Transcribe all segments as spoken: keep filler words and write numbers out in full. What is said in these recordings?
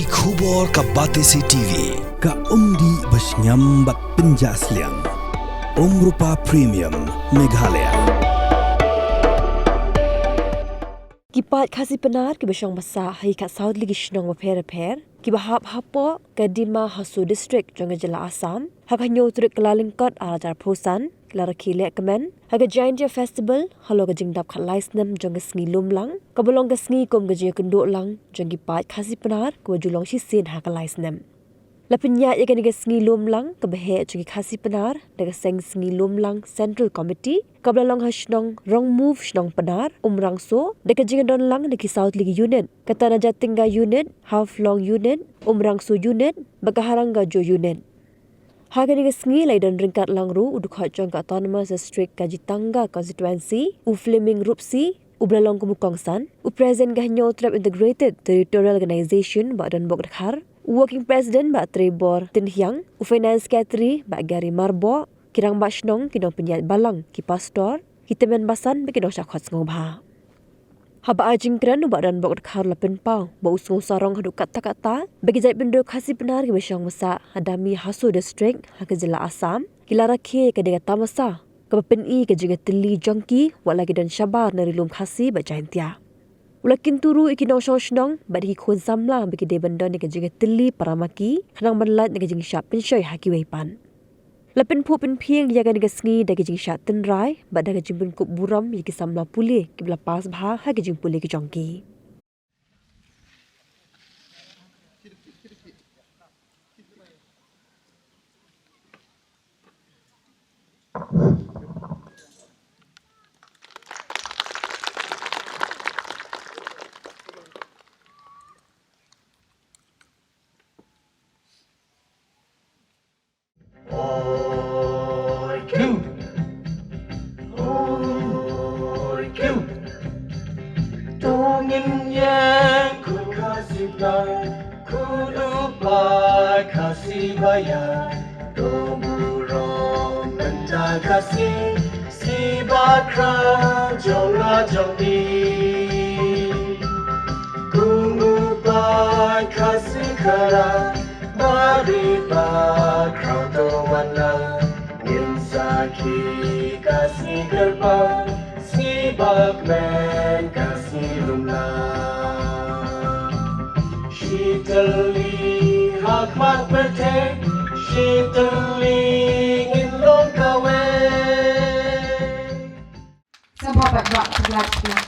Ki khubor ka Batesi T V, ka umdih bashngiam bad pynjah sliang. Umrupa Premium, Meghalaya. Ki paid Khasi Pnar kiba shong basa ha ki khatsaw tylli ki shnong bapher bapher kiba hap hapoh ka Dima Hasao District jong ka jylla Assam, ha ka hynñiew tarik Kyllalyngkot arhajar arphew san, ki la rakhe lehkmen ha ka Jaintia Festival halor ka jingdap khatlai snem jong ka sngi Lumlang, kaba long ka sngi kum ka jingïakynduh lang jong ki paid Khasi Pnar kaba ju long shisien ha ka lai snem. La pynïaid ïa kane ka sngi Lumlang kaba heh jong ki Khasi Pnar da ka seng sngi Lumlang Central Committee kaba la long ha shnong Rongmuv, shnong Pnar, Umrangso, da ka jingdon lang da ki saw tylli ki unit, ka Tanaja Tingga Unit, Haflong Unit, Umrangso Unit bad ka Harangajao Unit. Ha kane ka sngi la ïadon ryngkat lang ruh u dkhot jong ka Autonomous District ka Jitanga Constituency, u Fleming Rupsi, uba la long kum u kongsan, u President ka Hynñiewtrep Integrated Territorial Organization Bah Donbok Dkhar, u Working President Bah Treibor Tynhiang, u Finance Secretary Bah Gary Myrboh, ki rangbah shnong, ki nongpynïaid balang, ki pastor, ki tymmen basan bad ki nongshah khot sngewbha. Haba ai jingkren, u Bah Donbok Dkhar u la pynpaw ba u sngewsarong haduh katta katta ba ki jaitbynriew Khasi Pnar kiba shong basa ha Dima Hasao District ha ka jylla Assam ki la rakhe ïa ka dei ka tamasa kaba pyni ïa ka jingïatylli jong ki wat la ki don shabar na Ri Lum Khasi bad Jaintia. U la kyntu ruh ïa ki nongshong shnong bad ïa ki khun samla ba ki dei ban don ïa ka jingïatylli para ma ki khnang ban lait na ka jingshah pynshoi ha kiwei pat. La pynphuh pynphieng ïa kane ka sngi da ka jingshah tynrai bad da ka jingpynkup burom ïa ki samla pule kiba la pass bha ha ki jingpule ki jong ki. To ngin ïeng khun Khasi Pnar, khun u paid Khasi ba ïar. To burom mynta ka sngi, sngi bakhraw jong nga jong phi. Kum u paid Khasi Khara, barit bakhraw to wan lang. Ngin sakhi ka sngi kyrpang, sngi bakmen ka sngi Lumlang. Shi tylli ha khmat pyrthei, shi tylli ngin long kawei. Sa bha pat ba pynlait pynlait.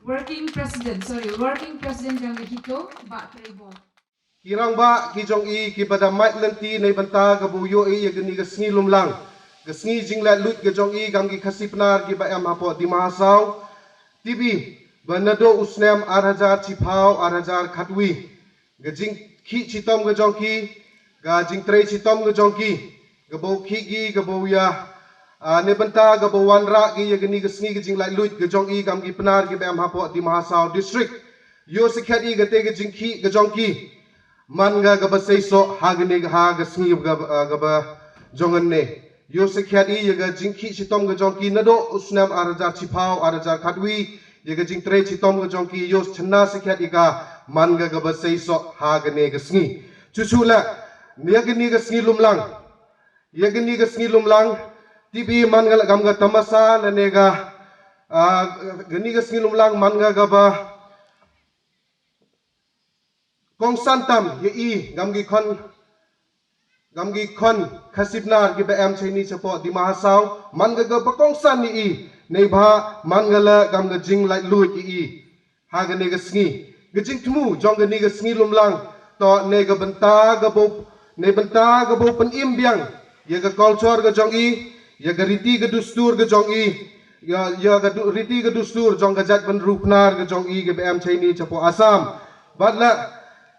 Working President, sorry, Working President jong ka HITO, Bah Treibor. Ki rangbah ki jong i kiba da mait lynti na bynta kaba ïohi ïa kane ka sngi Lumlang, ka sngi jinglaitluid ka jong i kam ki Khasi Pnar kiba em hapoh Dima Hasao. Tip i ba naduh u snem arhajar shiphew arhajar khatwi, ka jingkhih shitom ka jong ki, ka jingtrei shitom ka jong ki, kaba u khih ki, kaba u ïa, ah, na bynta kaba u wanrah ki ïa kane ka sngi ka jinglaitluid ka jong i kam ki Pnar kiba em hapoh Dima Hasao District. Ïoh sakhiat i kata ka jingkhih ka jong ki man ka kaba seisoh ha kane ka, ha ka sngi kaba, ah, kaba jong ngi ne. Ïoh sakhiat i ïa ka jingkhih shitom ka jong ki naduh u snem arhajar shiphew arhajar khatwi, ïa ka jingtrei shitom ka jong ki ïoh shna sakhiat i ka man ka kaba seisoh ha kane ka sngi. Shuh shuh la ïa kane ka sngi Lumlang. Ïa kane ka sngi Lumlang, tip i man ka la kam ka tamasa lane ka, ah, kane ka sngi Lumlang man ka kaba kongsan tam ïa i kam ki khon, kam ki khon Khasi Pnar kiba em shane shapoh Dima Hasao, man ka kaba kongsan ïa i, neibhah man ka la kam ka jinglaitluid ïa i ha kane ka sngi. Ka jingthmu jong kane ka sngi Lumlang to ne ka bynta kaba, ne bynta kaba pynim biang ïa ka culture ka jong i, ïa ka riti ka dustur ka jong i, ïa, ïa ka du-, riti ka dustur jong ka jaitbynriew Pnar ka jong i kaba em shane shapoh Assam. Bad la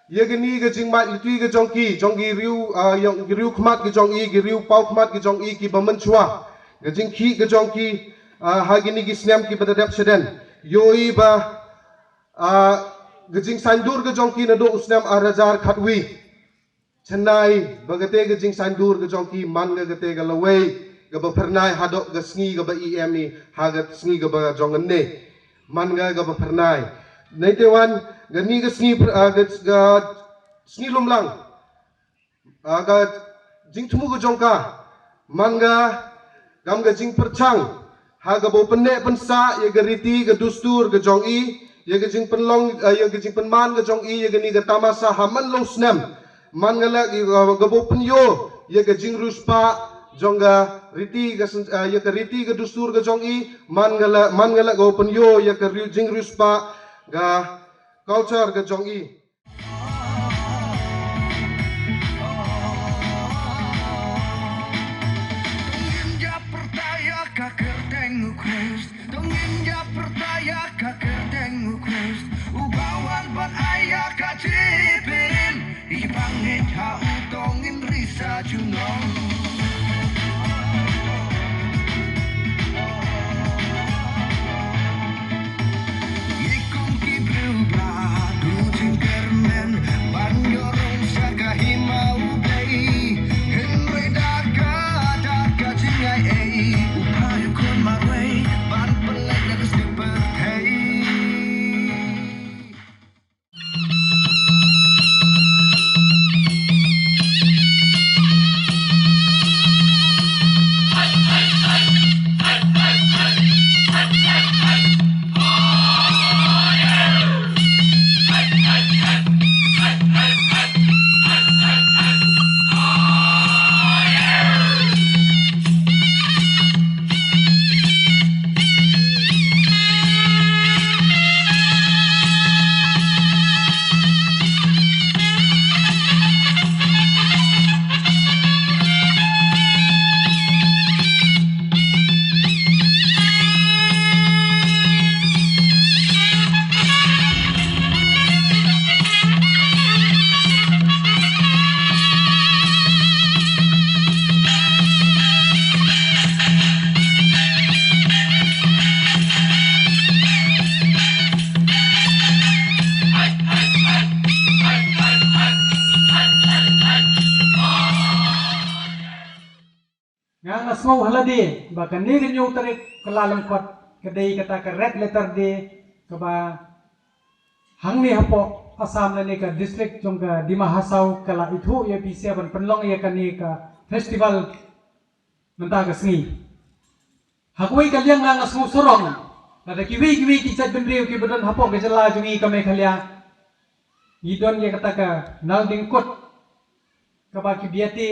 ïa kane ka jingmait lynti ka jong ki, jong ki riew, ah, jong ki riew khmat ka jong i, ki riew paw khmat ka jong i kiba mynshuwa, ka jingkhih ka jong ki, ah, ha kine ki snem kiba da dep shadien. Ïohi ba, ah, ka jingsaiñdur ka jong ki naduh u snem arhajar khatwi. Shna i ba kata ka jingsaiñdur ka jong ki man ka kata ka lawei kaba phyrnai haduh ka sngi kaba i em i ha ka sngi kaba jong ngan ne. Man ka kaba phyrnai. Nai te wan, kani ka sngi phyr-, ah, ka, ka sngi lumlang. Ah, ka jingthmu ka jong ka. Man ka, kam ka jingpyrchang. Ha kaba u pynneh pynsah, ïa ka riti, ka dustur, ka jong i, ïa ka jingpynlong, ah, ïa ka jingpynman, ka jong i, ïa kani ka tamasa, ha man long snem. Man ka la, ïa ka, kaba u pynïoh, ïa ka jingriewspah, jong ka riti, ka sen-, ah, ïa ka riti, ka dustur, ka jong i, man ka la, man ka la, kaba u pynïoh, ïa ka riw-, jingriewspah, ka culture, ka jong i. Tang ngin ïa pyrta ïa ka kyrteng u Khrist. Tang ngin ïa pyrta ïa ka kyrteng u Khrist. Uba wan ban ai ïa ka jingpynim. I bangeit ha u tang ngin risa junom. Ngi kum ki briew ba du jingkyrmen ban ïoh rung sha ka hima U Blei. Hynrei da ka, da ka jingai ei, u Kpa u khun marwei ban pynleit na ka sngi pyrthei. Nga nga sngew ha lade ba kane ka hynñiew tarik ka la lyngkot ka dei kata ka red letter day kaba hangne hapoh Assam lane ka district jong ka Dima Hasao ka la ithuh ïa phi sha ban pynlong ïa kane ka festival mynta ka sngi. Ha kawei ka liang nga nga sngew sarong lada kiwei kiwei ki jaitbynriew kiba don hapoh ka jylla jong ngi ka Meghalaya ngi don ïa kata ka naldyngkut kaba ki biate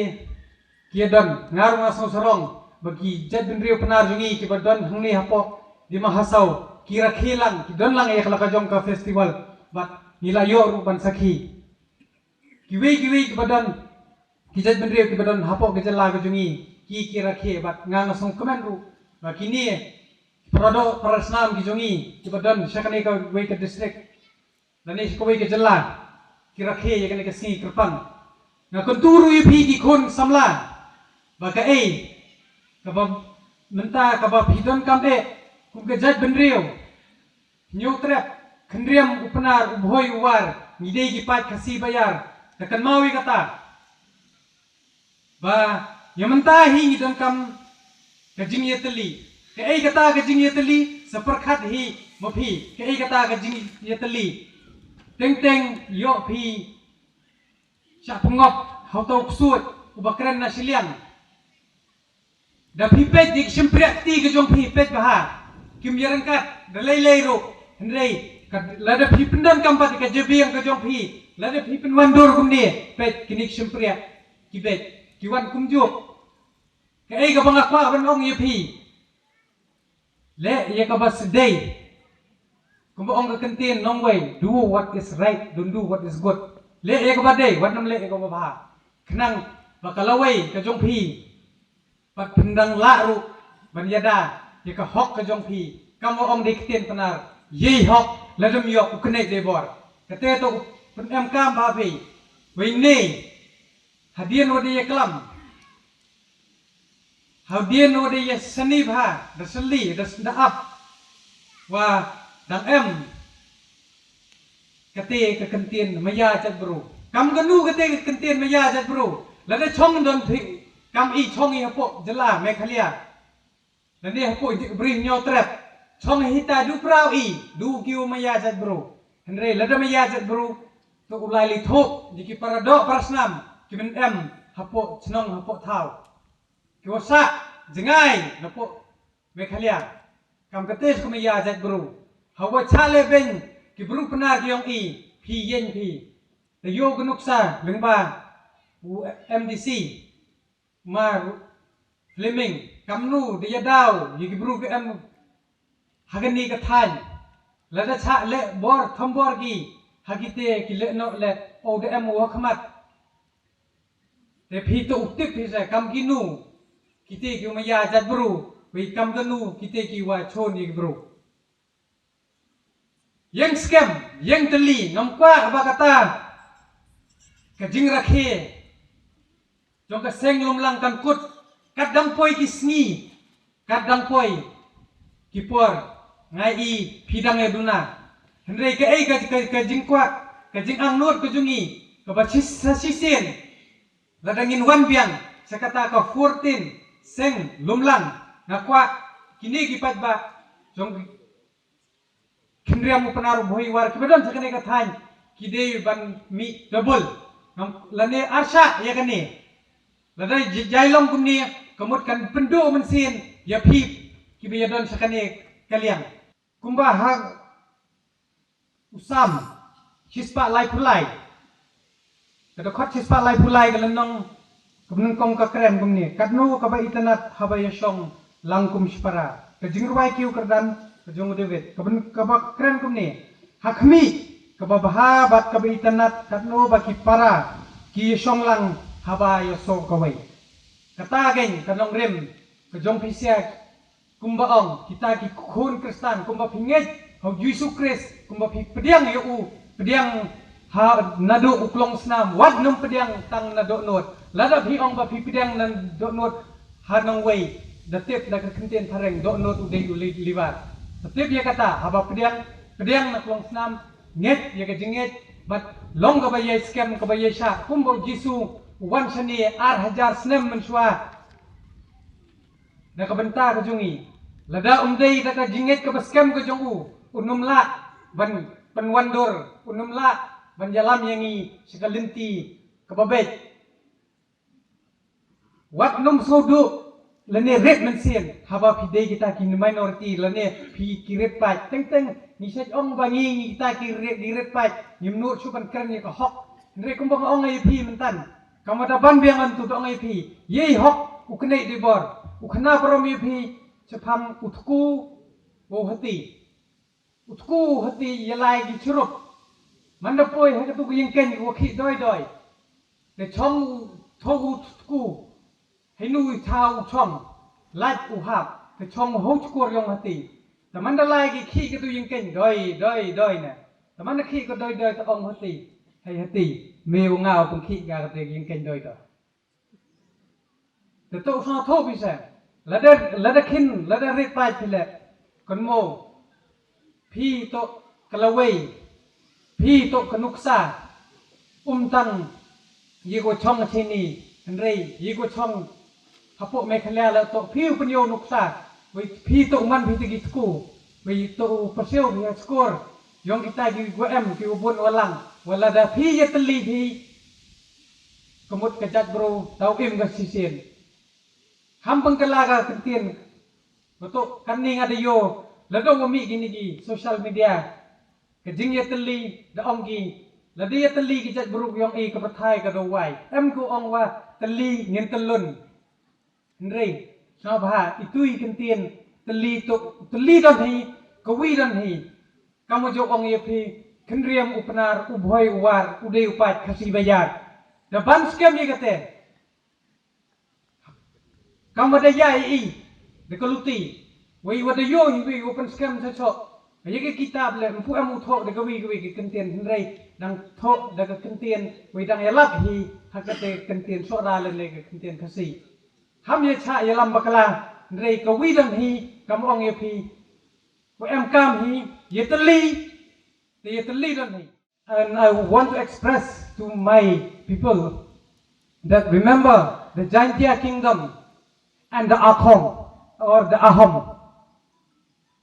ki ïa don. Nga ruh nga sngew sarong ba ki jaitbynriew Pnar jong ngi kiba don hangne hapoh Dima Hasao ki rakhe lang, ki don lang ïa ka la ka jong ka festival bad ngi la ïoh ruh ban sakhi. Kiwei kiwei kiba don ki jaitbynriew kiba don hapoh ka jylla ka jong ngi ki, ki rakhe bad nga nga sngewkmen ruh ba kine para doh para snam ki jong ngi kiba don sha kane kawei ka district lane sha kawei ka jylla ki rakhe ïa kane ka sngi kyrpang. Nga kyntu ruh ïa phi ki khun samla ba kaei kaba mynta kaba phi donkam eh kum ka jaitbynriew. Hynñiewtrep, Khynriam, U Pnar, U Bhoi, U War, ngi dei ki paid Khasi ba ïar. Te kynmaw ïa kata ba ïa mynta hi ngi donkam ka jingïatylli. Kaei kata ka jingïatylli? Sa pyrkhat hi ma phi. Kaei kata ka jingïatylli? Teng teng ïoh phi shah pynngop ha uta u ksuid uba kren na shiliang. Da phi peit ïa ki shympriah kti ka jong phi, peit bha. Kim ïaryngkat da lei lei ruh. Hynrei ka, lada phi pyndonkam pat ïa ka jabieng ka jong phi, lada phi pynwandur kumne, peit kine ki shympriah ki beit, ki wan kumjuh. Kaei kaba nga kwah ban ong ïa phi? Leh ïa kaba sdei. Kumba ong ka kyntien nongwei, do what is right, don't do what is good. Leh ïa kaba dei, wat nym leh ïa kaba bha. Khnang ba ka lawei ka jong phi pat phin dang lah ruh ban ïada ïa ka hok ka jong phi. Kam ba ong da ka ktien Pnar, ïeit hok lada ym ïoh u knieh dei bor. Kata to u pynemkam bha phi. Wei ne hadien wat ïa klam. Hadien wat ïa sani bha, da sali, da, da ap. Wa dang em kata ka kyntien maya jait bru. Kam kano kata ka kyntien maya jait bru? Lada chong don phi Kam i chong i hapoh jylla Meghalaya. Lane hapoh Bri Hynñiewtrep. Chong hita du praw i, du ki u maya jaitbru. Hynrei lada maya jaitbru, to u lai li thup, di ki paradoh parasnam, ki men em, hapoh chnong hapoh thaw. Ki wa sah jngai napoh Meghalaya. Kam kate sku maya jaitbru. Hawa chale ben, ki bru Pnar ki ong i, phi yen phi. Te yo ka nuksa, lyngba, u M D C. Ma Fleming, kamnu da ïa daw ïa ki bru ki em ha kani ka thaiñ. Lada chah leh bor thombor ki ha kite ki leh noh leh, o da em u ha khmat. Te phi to u tip phi sa kam kinu kite ki maya jaitbru, wei kam kanu kite ki wa chon ïa ki bru. Ïeng skhem, ïeng tylli, ngam kwah ba kata ka jingrakhe jong ka seng Lumlang kan kut, kat dang poi ki sngi, kat dang poi ki por, nga i phi dang ïa duna. Hynrei kaei ka, ka, ka jingkwah, ka jingangnud ka jong i, kaba shi, sa shisien, lada ngin wan biang sha kata ka fourteen seng Lumlang, nga kwah kine ki paidbah jong Khynriam u Pnar u Bhoi u War kiba don sha kane ka thaiñ, ki dei ban mih double. Ngam, lane arshah ïa kane. Lada j-, jai long kumne, ka mut kan pynduh mynsiem ïa phi kiba ïa don sha kane ka liang. Kumba ha u Salm shispah laiphew lai. Ka dkhot shispah laiphew lai ka lynnong, ka banyngkong ka kren kumne: Katno kaba itynnad haba ïa shong lang kum shipara. Ka jingrwai kiew kyrdan ka jong u David, ka ban, kaba kren kumne: Ha khmih, kaba bha bad kaba itynnad katno ba ki para ki ïa shong lang haba ïa soh kawei. Kata kein ka nongrim ka jong phi sha kumba ong kita ki khun Khristan, kumba phi ngeit ha u Jisu Khrist, kumba phi pdiang ïa u, pdiang ha naduh u klongsnam, wat nym pdiang tang na dohnud. Lada phi ong ba phi pdiang na dohnud ha nongwei, da tip na ka ktien phareng, dohnud u dei u li-, liver. Da tip ïa kata, haba pdiang, pdiang na klongsnam, ngeit ïa ka jingngeit, bad long kaba ïai skhem, kaba ïai shah, kumba u Jisu u wan shane ar hajar snem mynshuwa. Da ka bynta ka jong i, lada um dei da ka jingngeit kaba skhem ka jong u, un ym lah ban pynwandur, un ym lah ban ïalam ïa ngi sha ka lynti kaba beit. Wat nym sngewduh lane rit mynsiem haba phi dei kita ki minority lane phi ki rit paid. Teng teng ngi shait ong ba ngi, ngi kita ki rit, ki rit paid, ngim nud shuh ban kren ïa ka hok. Hynrei kumba nga ong ïa phi myntan, ka mut da ban biang ngan tu da ong ïa phi, ïa i hok u kynnoh di bor, u khana parom ïa phi, shaphang u tku u hati. U tku u hati ïa lai ki chirup. Man da poi ha katu ka ïingkeiñ u khih doi doi. Te chong u, tho u tku. Hei nu i thaw u chong. Lait u hap. Te chong u hau chkur ïong hati. Te man da lai ki khih katu ïingkeiñ doi doi doi ne. Te man da khih ka doi doi te ong hati. Hei hati. Me u nga u pynkhih ka katu ïingkeiñ doi doi. Te to sngewthuh phi seh. Lada, lada khin, lada rit paid phi leh. Kynmaw. Phi to ka lawei. Phi to ka nuksa. Um tang ïa ko chong chini. Hynrei ïa ko chong hapoh Meghalaya la to phi u pynïoh nuksa. Wei phi to man phi te ki tku. Wei to u pyrshiew phi ha chkur. Ïong kita ki wa em ki wa bun wa lang. Wa lada phi ïa tylli phi. Ka mut ka jaitbru, tau im ka shisien. Kham pang ka la ka ktien. Betul kan ni nga da ïoh, lada wa mih kini ki social media. Ka jingïatylli, da ong ki, lada ïatylli ki jaitbru ïong i ka pathai ka da wai. Em ko ong wa tylli ngin tyllun. Hynrei, sngewbha, itu i ktien, tylli tu, tylli don hi, ka wi don hi. Kam wa jong ong ïa phi, Khynriam u Pnar, u Bhoi u War, u dei u paid Khasi Baïar. Da ban skhem ïa kate. Kam wa da ïa i, da ka luti. Wei wa da ïoh i wi, wa pynskhem sa chok. Ïa ka kitab le, mpu em u thok da ka wi ka wi ka ktien hynrei, dang thok da ka ktien, wei dang ïalap hi, ha kate ktien Sohra lane ka ktien Khasi. Ham ïa cha ïalam bakla, hynrei ka wi dang hi, kam ong ïa phi. Wa em kam hi, ïatylli, te ïatylli dang hi. And I want to express to my people that remember, the Jaintia kingdom and the Akhom or the Ahom.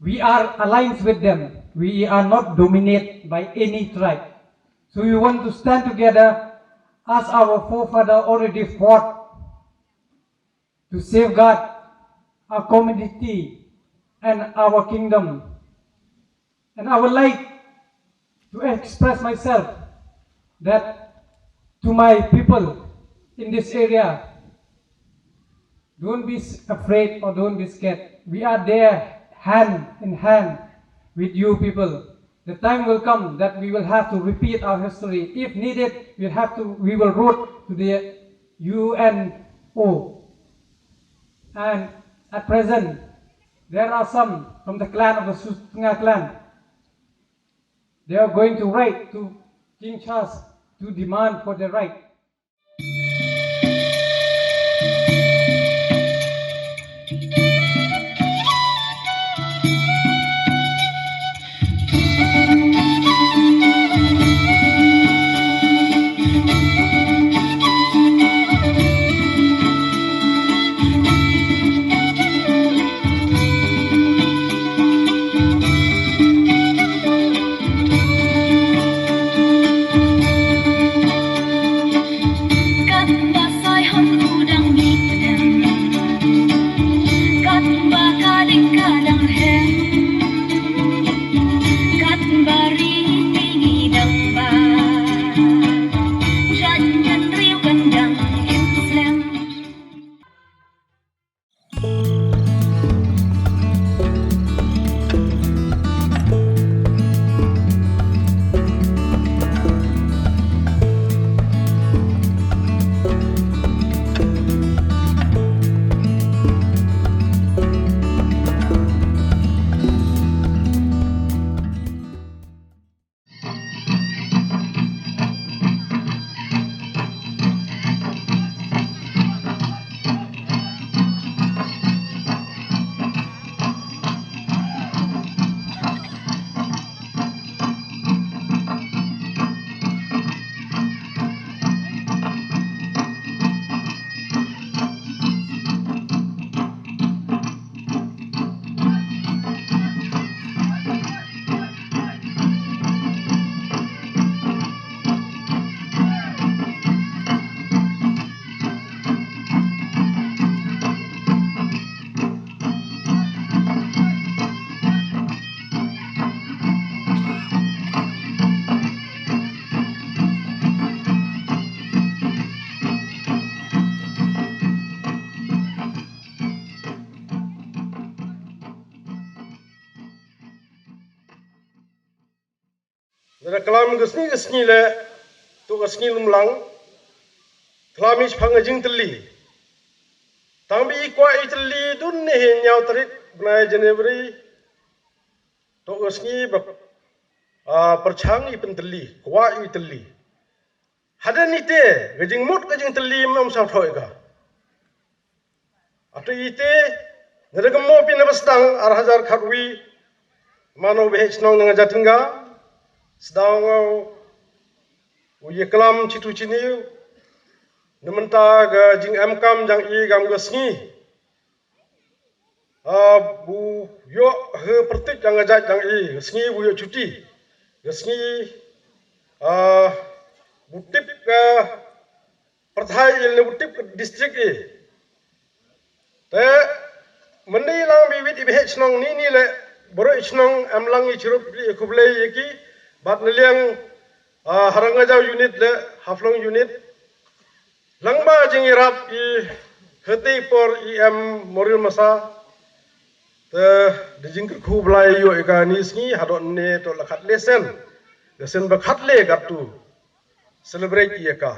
We are alliance with them. We are not dominated by any tribe. So we want to stand together as our forefather already fought to safeguard our community and our kingdom. And I would like to express myself that to my people in this area, don't be s- afraid or don't be scared. We are there hand in hand with you people. The time will come that we will have to repeat our history. If needed, we'll have to, we will road to the U N O. And at present, there are some from the clan of the Sutnga clan. They are going to write to King Charles to demand for their right. Katba sai hon u dang mih em, katba ka ding ka dang hem, katba ri ngi dang ba, jan jan riu kan dang im slem. Lada klam ka sngi ka sngi leh, to ka sngi lum lang, klam i shaphang ka jingtylli. Tang ba i kwah i tylli dun ne hi ñiaw tarik bnai January, to ka sngi ba, ah, pyrshang i pyntylli, kwah i tylli. Hadien ite, ka jingmut ka jingtylli ym saw thoh ïa ka. Hato ite, nada ka mo phi na ba sdang ar hajar khatwi, mano bheh shnong na nga Jatinga, sdang nga u ïa klam chitu chini, na mynta ka jingem kam jang i kam ka sngi. Ah, bu ïoh ha pyrtuit jang ka jait jang i, ka sngi bu ïoh chuti, ka sngi, ah, bu tip ka pyrthai i ne bu tip ka district i. Te mynne lang bi wit i bheh shnong ni ni leh, baroh i shnong em lang i chirup i khublei ïa ki, bad na liang, ah, Harangajao unit leh, Haflong unit, Lang ba jingïarap i hati por i em Moril Masa. Te da jingkyrkhu Blai ïoh ïa ka ni sngi hadon ne to la khatle sen. Da sen ba khatle kat tu celebrate ïa ka.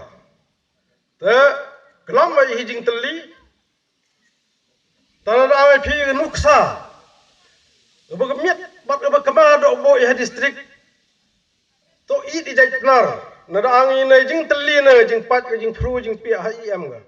Te klam ba i hi jingtylli. Tang da ai phi nuksa. Ba ka miet bad ba ka ma do bo i ha district. To i di jait pnar, na da ang i na jingtylli na jingpait ka jingphru jingpiah ha i em ga.